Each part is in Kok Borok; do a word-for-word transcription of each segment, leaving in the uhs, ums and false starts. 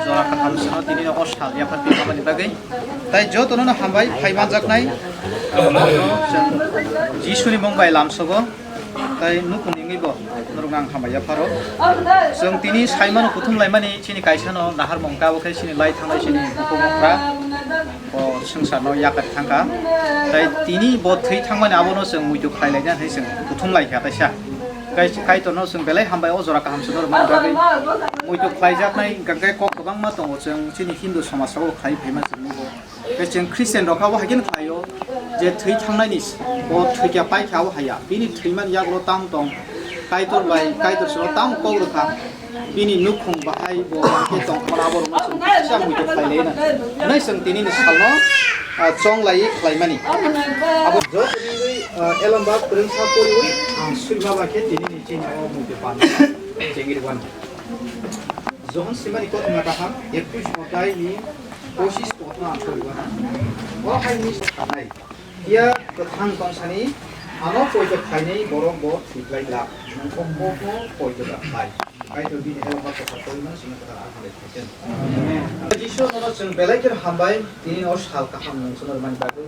Jora kaham sano tini nogo sal yapharwi tongmani bagwi. Tai jotono no hambai phai manjaknai. Jisuni mung bai lamsogo. Tai nukung wngwi bo norokno ang hambai yapharo. Chwng tini saimano kuthum laimani chini kaisano naharmung tabuk khe chini lai thanglai chini bukhuk okra. O swngcharno yakarwi thangkha. Tai tini bo thwi thangmani abono chwng muitu khlai laina hinwi chwng kuthum lai kha kaisa. Kai-, Kaitorno chwng belai hambai o jora kaham se norok mani bagwi. Muitu khlaijaknai hwnkha khe kok kwbangma tongo chwng chini Hindu somaj rogo khlai phaima chwng nugo. Tei chwng Christian rok abo hai kheno khlaio je thwi thangnaini bo thwikya paikha abo haiya. Bini thwimani yagulo tamo tong Kaitor bai Kaitor sero tamo kok rwkha. Bini nukhung bahai bo khe tongkha abo rokno chwng kisa muitu khlai laina. Hwnwi chwng tinini salno, ah, chong lai khlaimani. Abo joto nini, ah, elamba kwrwngsa poriwi ang surima ba khe tinini chini o muitu pan chengri wan. Johon simani kothoma kaham, ekush odai ni pochis kothoma ang poriwi wan. O hai ni sanai. Phiya kwthang tongsani ano poito khlainai borok bo thwiklai glak, nwng kok kokno poito da khlai. Kaitor bini helma kwthar koimano sino kwthar ang hambai khlaikhe. Jisu nono chwng belai kheno hambai, tini o sal kaham nwng chwngno rwmani bagwi.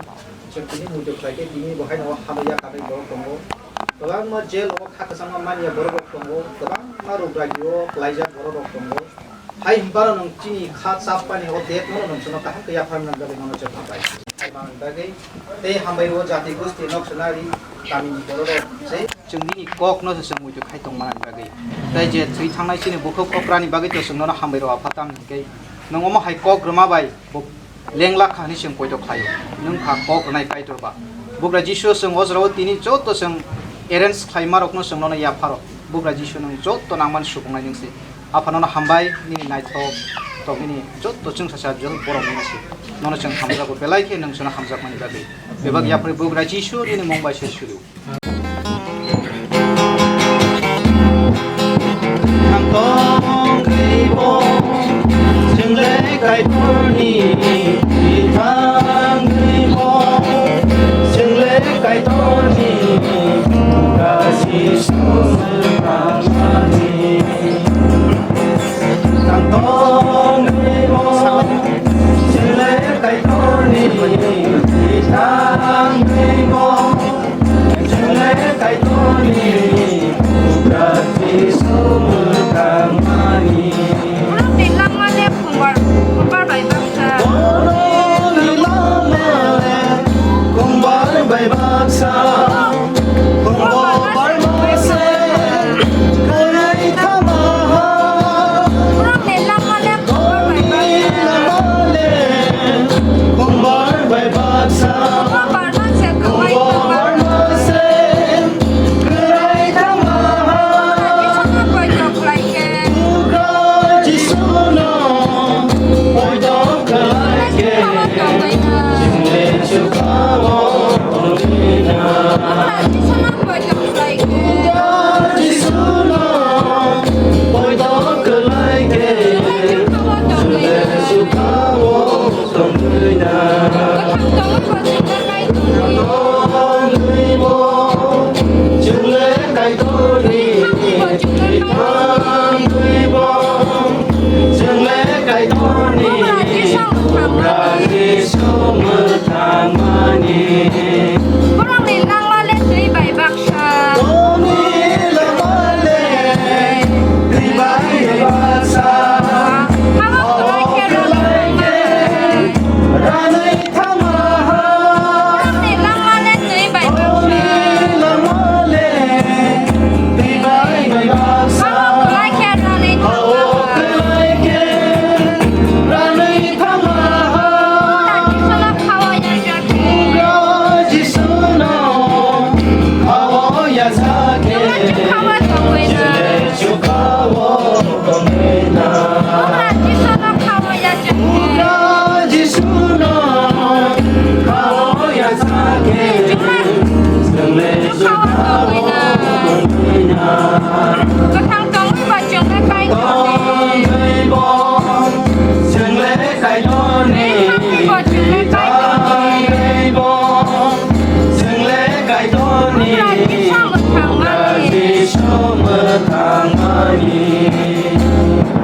Chwng tini muitu khlaikhe tini bo haino o hambai ya kadai borok tongo. Kwbangma jail o kha kwchangma manya borok rok tongo, kwbangma ruk rajio klaijak borok rok tongo. Hai hwnba no nwng chini kha chapmani o date no nwng chwngno kaham khe yapharna bagwi nono chwng hambai. Hai manwi bagwi tei hambai o jati gosti nok swnari kamini borok rok se chwng nini kok no se chwng muitu khai tong manani bagwi. Tei je thwi thangnai chini bukhuk okrani bagwi to chwng nono hambai rw apha tamni hwnkhe nwng omo hai kok rwma bai bo lengla kha hwnwi chwng poito khlaio. Nwng kha kok rwnai Kaitor ba. Bugra Jisu chwng o jorao tini joto chwng arrange khlaima rokno chwng nono yapharo. Bugra Jisu nwng joto nangmani sukungnai nwng se. Apha nono hambai nini naithok tok nini joto chwngsa sa jol borok nini se. Nono chwng hamjago belai khe nwng chwngno hamjakmani bagwi. Bebak yapharwi Bugra Jisu nini mung bai se suru. Ang tongwi bo chwng le Kaitorni thangwi bo chwng le Kaitorni kasi sumani. Ang tongwi bo chwng le Kaitorni thangwi bo. Borokni langma le khumbar, khumbar bai baksa. Borokni langma le khumbar bai baksa. Khumbar bai baksa. Borokni langma le khumbar bai baksa. Khumbar bai baksa. Khumbar bai baksa. Borokni langma le twi bai baksa. Tongni langma le twi bai baksa. Habo kwlai khe rwkha. Ranai thangma ha. Borokni langma le twi bai baksa. Tongni langma le twi bai baksa. Habo kwlai khe ranai thangma ha. Habo kwlai khe ranai thangma ha. Bugra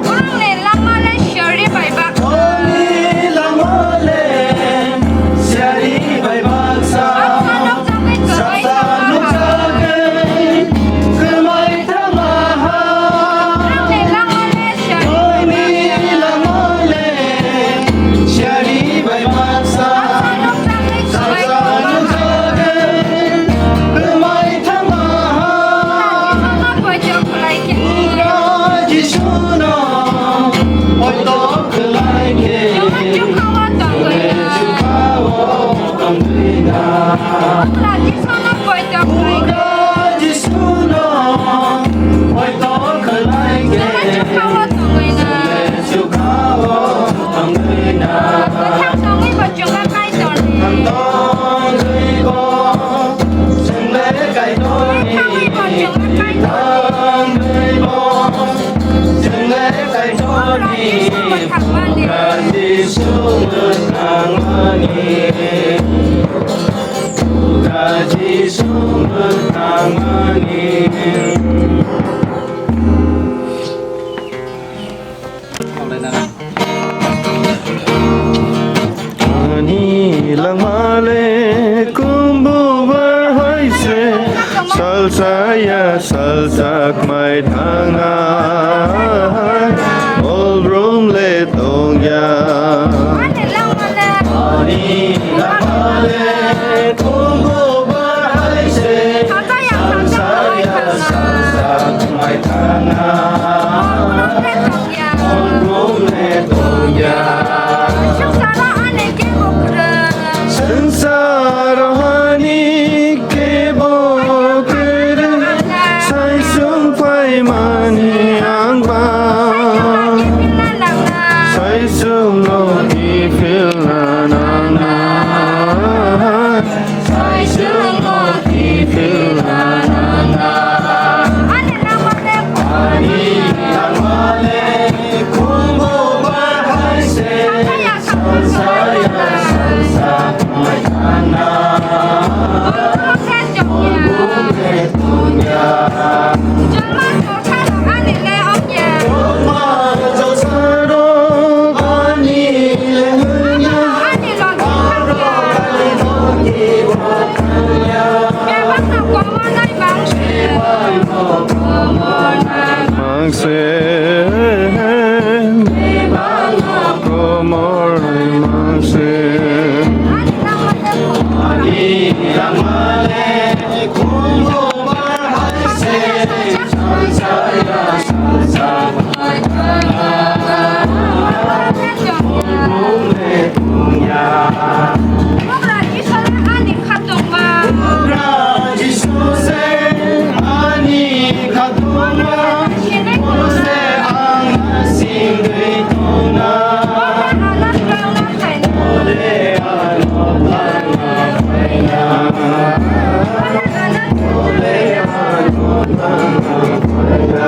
Borokni langma le siyari bai baksa. Oni langma le siyari bai baksa. Baksa nukjagwi kwmai thangma ha. Nukjagwi kwmai thangma ha. Borokni langma le siyari bai baksa. Oni langma le siyari bai baksa. Baksa nukjagwi kwmai thangma ha. Baksa nukjagwi kwmai thangma ha. Baksa nukjagwi kwmai thangma ha. Bugra Jisuno poito khlai khe, chukha-o tongwi na. Chukha-o tongwi na. Bugra Jisuno poito khlai khe. Bugra Jisuno poito khlai khe, chukha-o tongwi na. Chukha-o tongwi na. Kwthang tongwi bo chwngno Kaitorni. Kwthang tongwi bo. Chwngle Kaitorni thangwi bo chwngno Kaitorni. Thangwi bo chwngle Kaitorni. Bugra Jisu mwthangmani. Bugra Jisu mwthangmani. Bugra Jisu mwthangmani. Ani langma le kumbu bar hai se, salsa ya salsa kmai thangna, olbrum le tongya. Ani langma le kumbu bar hai se, salsa ya salsa kmai thangna. Swngcharo ani kebo kwrwng. Swngcharo ani kebo kwrwng. Saisung phaimani ang ba. Saisung no kiphilna nangna. Saisung no kiphilna nangna. Ani langma le kumbu bar hai se, salsa ya salsa kmai thangna. Olbrum le tongya. Ani logi thangya. Bebakno komornai mangse. Mangse. Komornai mangse. Ani langma le kumbu bar hai se, salsa ya salsa. Bugra Jisu le ani khatungma. Bugra Jisu se ani khatungma. Bugra se ang singwi tongna. Ole ano phaina. Ole ano phaina.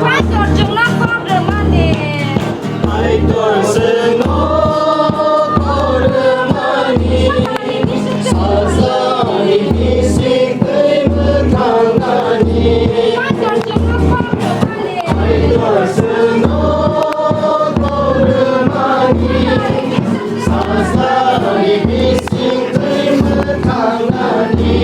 Pastor chwngno kok rwmani. Kaitor chwngno kok rwmani, sajlani bising twi mwthangnani. Kaitor chwngno kok rwmani. Kaitor chwngno kok rwmani, sajlani bising twi mwthangnani.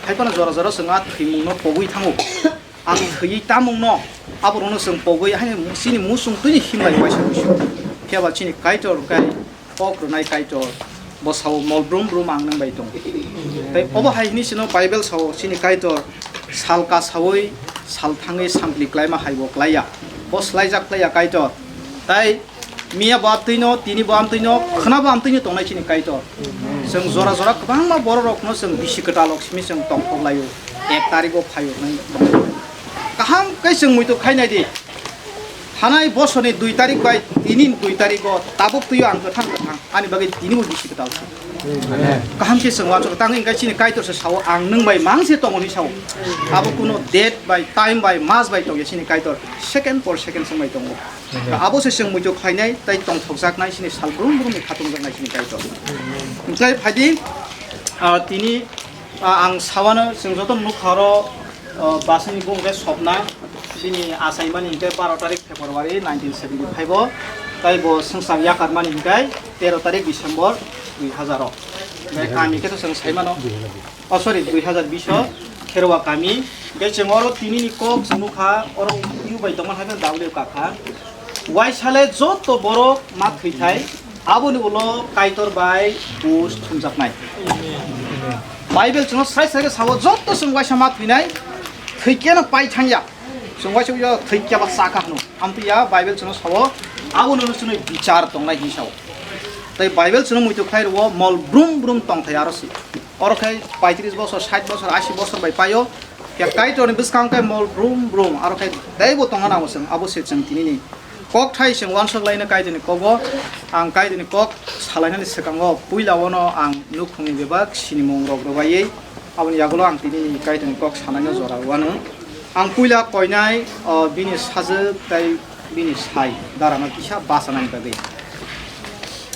Haikhe jora jora chwng a thwimungno pogwi thango. Ang thwiwi tamungno aborokno chwng pogwi haino chini muchung twini himlai waisa waisa. Phiya ba chini Kaitor hwnkhe kok rwnai Kaitor, bo sao mol brum brum ang nwng bai tongo. Tei obo hai hwnwi chwngno Bible sao chini Kaitor sal kasaui sal thangwi sampli klaima hai bo klaiya. Bo swlaijak klaiya Kaitor. Tei miya bo amtwino, tini bo amtwino, khwna bo amtwino tongnai chini Kaitor. Chwng jora jora kwbangma bororokno chwng bisi kwtal rok simi chwng tongthok laio. Ek tarigo phaio hwnwi tongthok laio. Kaham khe chwng muitu khainai di. Thanai bosorni dui tarik bai tini dui tarigo tabuk twio ang kwthang kwthang. Ani bagwi tinibo bisi kwtal se. Kaham khe chwng uansukha. Tangwi hwnkhe chini Kaitor se sao, ang nwng bai mang se tongo hinwi sao. Abo kuno date bai, time bai, mas bai tongya chini Kaitor. Second por second chwng bai tongo. Abo se chwng muitu khlainai, tei tongthokjaknai, chini sal brum brumni khatung jaknai chini Kaitor. Hwnkhe phaidi, ah, tini, ah, ang sawano chwng joto nukha oro, ah, basini bung khe Sopna, bini achaimani hwnkhe baro tarik February nineteen seventy five o, tei bo swngchar yakarmani hwnkhe tero tarik December dui hazar o. Hwnkhe kami khe to chwng saimano. Oh, sorry, dui hazar bish o Kherwa kami. Hwnkhe chwng oro tinini kok chwng nukha, oro U bai tongma hai phano W kakha. Waisale joto borok ma thwithai, aboni ulo Kaitor bai buj thumjaknai. Bible chwngno srai srai khe sao, joto chwng waisa ma thwinai, thwikiano pai thangya. Chwng waisa uya thwikya ba chakha hwno. Amtwi ya Bible chwngno sao, abono chwngno bichar tongnai hinwi sao. Tei Bible chwngno muitu khlai rwo mol brum brum tongthai aro si. Oro khe paitris bosor, sait bosor, ashi bosor bai paio. Khe Kaitorni bwskang khe mol brum brum, aro khe teibo tongna nango chwng, abo se chwng tinini kokthai chwng uansuk laina Kaitorni kogo. Ang Kaitorni kok salainani swkango puila ono ang nukhungni bebak sinimung rok rwbaiwi, aboni yagulo ang tinini Kaitorni kok sanaino jora uanw. Ang puila koinai, o, bini sajwk tei bini sai darano kisa bachanani bagwi.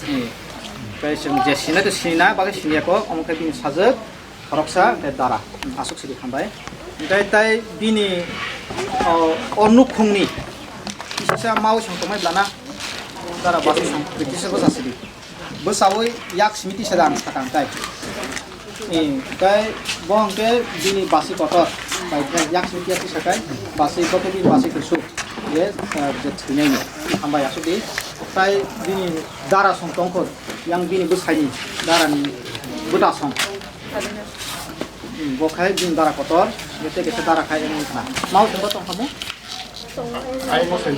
Ni, tei chwng je sinai to sinina, bagwi siniya kok, omo khe bini sajwk, khoroksa, hwnkhe dara. Aswk sidi hambai. Hwnkhe tei bini, o, o nukhungni kisa mau song tongmai blana, dara basi song, kisa bwsa sidi. Bwsaui yak simi tisa da ang sakang tai. Ni, tai bo hwnkhe bini basi kotor. Bai khe yak simi tisa kai, basi kotor bini basi kusu. Ye, eh, je thwinaini. Hambai aswk di. Tai bini dara song tongkho. Yang bini bwsaini darani bwta song. Hmm, bo khai bini dara kotor. Ye tei kisa dara khai wngkha. Mau songkha tongkhamu?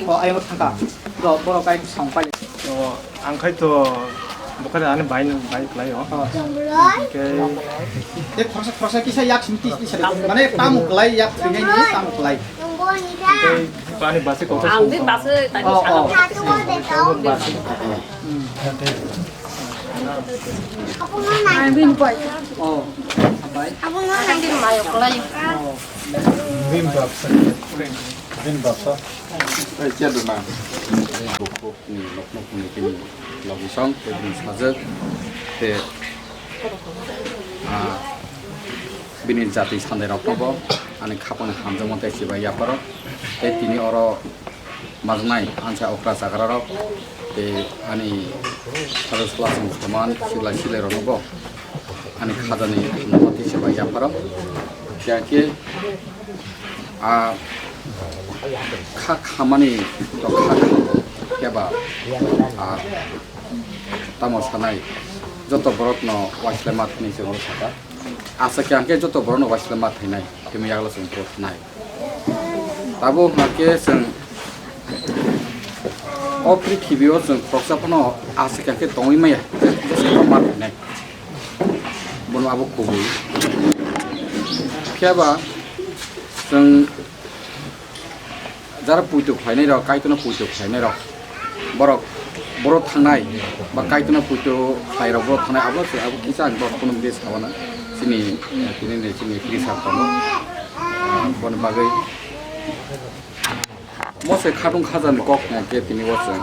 O, ayang thangkha. Bro, borok ayang song pai. O, ang khai to bukhari ani bai, bai klai o. O. Hwnkhe, te khoroksa, khoroksa kisa yak simi tisa, mane tamo klai, yak thwinaini tamo klai. Hwnkhe ani basi kok. Ang di basi tadi. O, o. Basi. Hmm. Ang bin pai. O. Pai. Ang bin mayo klai. O. Bin bapsa. Bin bapsa. Ei, chair dona. Bukhuk ni nokno phunui kini logisong, tei bini sajwk, tei, ah, bini jati sandai rokno bo ani khapang hamjakma tei chibai yapharok, tei tini oro majwnai ansa okra chagra rok, tei ani sajwk sajla song soman siklai siklai rokno bo ani khajani hamjakma tei chibai yapharok, tei khe Ah, kha khamani to kha kha keba, ah, tamo sanai, Joto borokno waisle ma thwinai chwng oro sakha. Asa khe ang khe joto borokno waisle ma thwinai, tini yaklo chwng thanai. Tabuk hwnkhe chwng o prithibi o chwng khoroksa phano asa khe ang khe tongwi maya, jesa ma thwinai. Bono abo kubui. Phiya ba chwng jara puito khlainai rok, Kaitorno puito khlainai rok, borok, borok thangnai ba Kaitorno puito khlai rok borok thangnai, abo se abo kisa ang borok kuno bini sawana chini, eh, tini ni chini Kri sar tongo. Ah, boni bagwi mo se khatung khajan kok mo ke tini o chwng,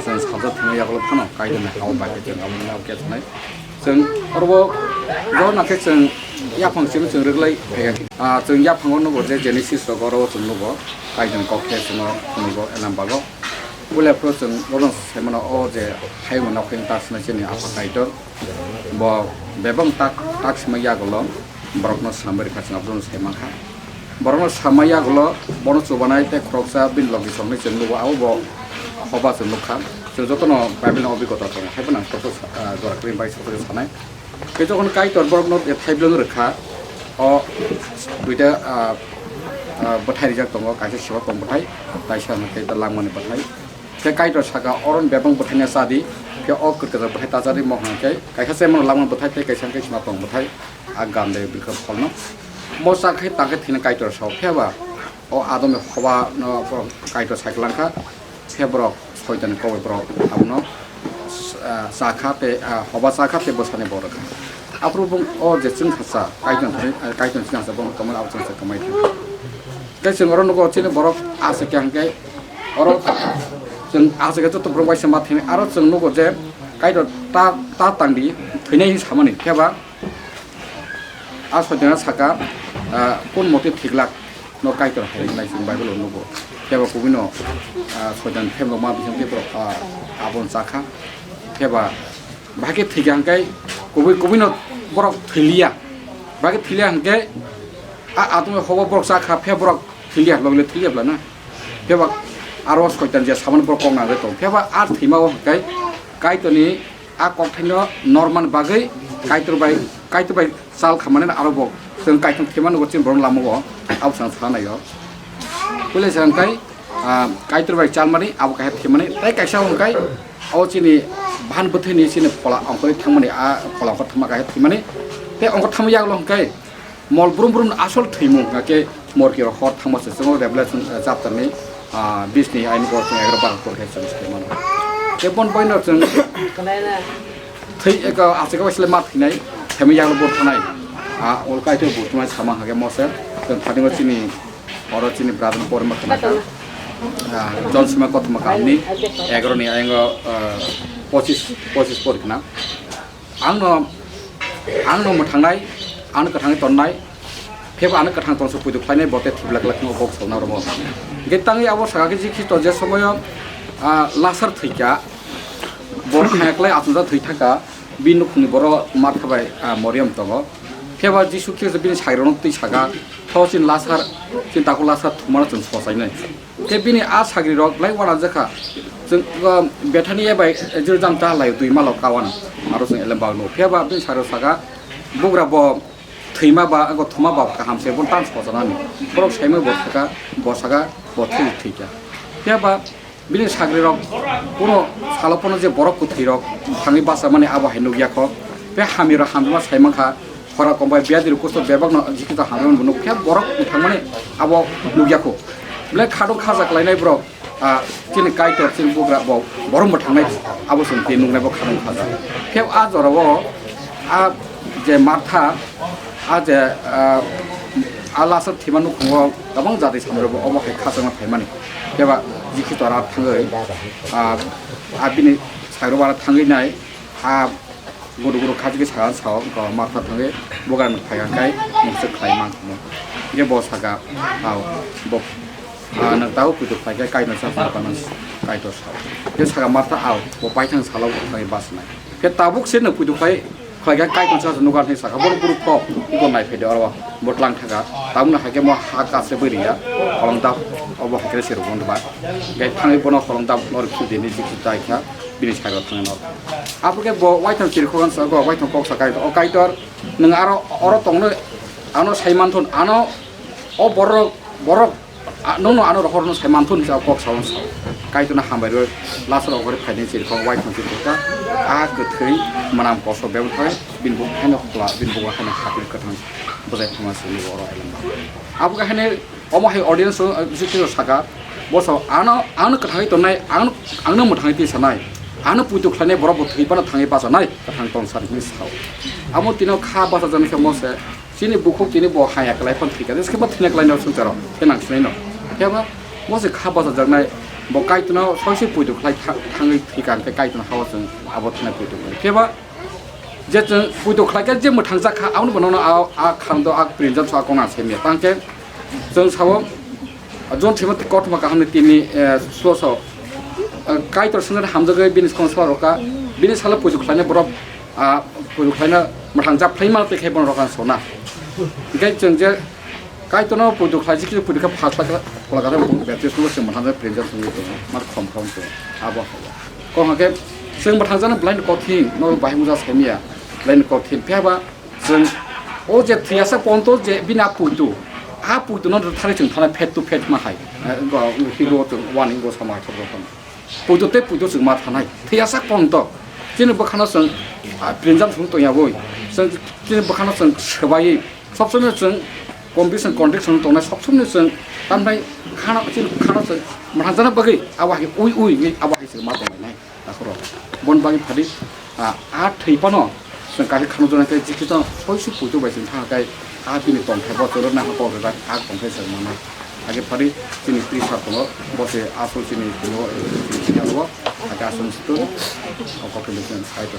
chwng sajak thangwi yakolog phano Kaitorni hao bai khe chwng abo ni abo khe thangnai. Chwng oro bo joto nakhe chwng yaphang simi chwng rwglai phaiya. Ah, chwng yaphango nugo je Genesis rogo oro chwng nugo, Kaitorni kok khe chwngno nugo Elam bago. Puila phuru chwng bono sai mano o je hayungni nokni ta swnai chini Apha Kaitor. Bo bebak tak, tak sima yagulo borokno sambai rwkha chwng abono sai mankha. Borokno samai yagulo bono chubanai tei khoroksa bini logi songni chwng nugo, abo bo hoba chwng nukha. Chwng jotono Bible ni obigota tongo, haiphano ang joto sa-, ah, jora kwrwi bai sotwi sanai. Tei jokhon Kaitor borokno je thaiblwng rwkha, o duita, ah, ah, bwthai rijak tongo, kaisa seba tong bwthai, kaisa hwnkhe ta langmani bwthai. Khe Kaitor saka, "Oro ni bebak bwthaino cha di, khe o kwkajak bwthai ta cha di," mo hwnkhe kaisa chemano langmani bwthai tei kaisa hwnkhe sima tong bwthai, a gandai bwrwkha pholno. Mo cha khe ta khe thwinai Kaitor sao, phiya ba o Adamni hobano Kaitor sai kwlangkha, phiya borok Soitanni kobai borok abono, ah, cha kha tei, ah, hoba cha kha tei bwsani borok kha. Aphuru bo o je chwngsacha Kaitor thani, ah, Kaitor chwngsacha bo tongmani abo chwngsacha kwmai thang. Tei chwng oro nugo chini borok aswk khe hwnkhe oro chwng aswk khe joto borok bai se ma thwinai aro chwng nugo je Kaitor ta, ta tangdi thwinai hinwi samani phiya ba A Soitana saka, ah, kun mote thiglak no Kaitor hai nai chwng Bible o nugo. Phiya ba kubui no, ah, Soitan phemrok ma bising tei borok, ah, abon chakha. Phiya ba bahai khe thwikha hwnkhe kubui, kubui no borok thwiliya. Bahai khe thwiliya hwnkhe a, atungwi hobo borok chakha, phiya borok thwiliya, logi le thwiliya bla na. Phiya ba aro Soitan je samani borok kok nang tong. Phiya ba a thwima o hwnkhe Kaitorni a kokthaino norman bagwi Kaitor bai, Kaitor bai chal khamani aro bo chwng Kaitor thwima nugo chini borok lama o abo chwng sa naio. Puila chwng kai, ah, Kaitor bai chalmani abo kaisa thwimani tei kaisa hwnkhe o chini bhan bwthwini chini phola ongkhorwi thangmani a phola ongkhor thangma kaisa thwimani tei ongkhor thangma yagulo hwnkhe Mol brum brum asol thwimung hwnkhe morki rok hor thangma se chwng Revelation, eh, chapter ni, ah, bis ni aini bo chwng egaroh bara porkhe chwng se mano. Tei bon boino chwng thwi eka aswk bai sle ma thwinai themi yaglo bo thanai. Ah, ol Kaitor bo tuma sama hage mose chwng thani bo chini oro chini brother porma khana ka. Ah, John Sima kothoma kaham ni egaroh ni ayango, ah, pochis, pochis por khna. Ang no, ang no mwthangnai, ang no kwthangwi tonnai, phiyaba ang no kwthang tongsa puitu khlainai, bo tei thwiblak lak no kok sauna romo. Hwnkhe tangwi abo saka khe Jisu Khristo je somoyo, ah, lasar thwikha, bo khayaklai achomsa thwi thangkha, bini nukhungni borok Martha bai, ah, Mariam tongo. Phiyaba Jisu Khristo bini sagrirokno twi saka, "Tho chini lasar, chini takhuk lasar thumano chwng sochainai." Tei bini a sagrirok belai uanajak kha. Chwng, o, Bethania bai Jerusalem ta laio, twi malo kawan. Aro chwng elem bagno. Phiya ba bini sagrirok saka, "Bugra bo thwima ba, ego thuma ba kaham se, bo tang sojanani." Borok saimai bo saka, bo saka, bo thwi thwi kha. Phiya ba bini sagrirok kuno salo pono je borok kwthwirok thangwi bachamani abo hai nukya kho. Tei hamyarok hamjakma sai mankha. Khora kombai biyadi rok kusto bebak no jikito hamya bo nuk phiya borok thangmani abo nukya kho. Belai khado khaja khlainai borok, ah, chini Kaitor chini bugra bo borok bo thangnai abo chwng twi nuknai bo khado khaja. Phiya a jora o a je Martha a je, ah, a lasa thima nukhungo tabang jati samrok bo obo hai khachangma phaimani. Phiya ba jikito rat thangwi, ah, a bini sairo bara thangwi nai a Gudu gudu khachi khe saga sao, wngkha Martha thangwi bugrani phai hwnkhai mungsa khlai man thangmo. Hwnkhe bo saka, "Ao, bo, ah, nwng tabuk puitu khlai khe Kaitorno cha phano phano Kaitor sao." Hwnkhe saka Martha, "Ao, bo paithang salo thangwi bachnai. Khe tabuk se nwng puitu khlai, khlai khe Kaitorno cha nugar," hwnwi saka. Bono buru kok, iko nai phaidi oro, bo tlang thaka. Tabukno hai khe mo ha kache bwrwi ya, kolong tabuk. Obo hai khe se rwgwno ba. Gai thangwi bono khorang dab nor khu deni jik jik dai kha bini side o thangwi nor. Abo khe bo waithang chirikhok ang sa go, waithang kok sa Kaitor, "O Kaitor, nwng aro oro tongno ano sai manthun, ano o borok, borok, a, nwngno ano rohorno sai manthun," sa kok sa ang sa. Kaitorno hambai rw last rok ori phaini chirikhok, waithang chirikhok kha. A kwthwi mwnam koso bebak thai, bini buk haino khula, bini buk haino hakli kwthang bwjai thangma sini oro ailamba. Abo khe haino Omo hai audience o, uh, bisi twi saka, bo sa, "Ano, ano kwthangwi tongnai, ang, angno mwthangwi twi sanai, ano puitu khlainai borok bo thwi phano thangwi bachanai, kwthang tong sar," hinwi sao. Amo tino kha bachajaknai khe mo se, chini bukhuk tini bo haya kwlai phano thwi kha, jeskhe bo thwina kwlai no swngcharo, khe nang sinai no. Khe ba, mo se kha bachajaknai, bo Kaitorno soise puitu khlai tha-, thangwi thwi kha, hwnkhe Kaitorno hao chwng abo thwina puitu khlai. Khe ba, Je chwng puitu khlai khe je mwthang jak kha, aboni bo nono a, a khang do, a prinjan so a kona se mia. Tang khe chwng sao, a, John Timothy kothoma kaham ni tini, eh, so so, eh, Kaitor swngnani hamjagwi bini skon swa rokha, bini salo puitu khlaina borok, a, puitu khlaina mwthang jak phlai ma tei khe bono rokha sona. Hingkhe chwng je Kaitorno puitu khlai jikhe puitu khe phas khlai khe phola khe baptisma se mwthang jak prinjan swnwi tongo, mar khom khom tongo. Abo hai. Kok hwnkhe chwng mwthangjakno blind kothin, no bahai muja saimaya, blind kothin. Phiya ba chwng o je thwiyasa ponto je bini a puitu, a puitu no thari chwng thana face to face ma hai. Eh, go, higo chwng wani go sama hai thok thok. Puitu tei puitu chwng ma thanai. Thwiyasa ponto. Chini bwkhano chwng, ah, prinjak thung tongya boi. Chwng chini bwkhano chwng swbai. Sob somoi chwng condition, condition tongnai, sob somoi chwng tambai khana, chini khana chwng mwthangjakna bagwi abo hai ui ui ui abo hai chwng ma tonglainai. Takhoro. Bon bagwi phadi, a, a thwi phano chwng kaisa khano jona khe jikhe to soisu puitu bai chwng thang khe a bini tongthai bo chwrwk nang kok rwjak a tongthai chwng manai. Age phadi chini twi sar tongo bo se asol chini tongo, chini abo age asol situ o kok khe chwng sai to.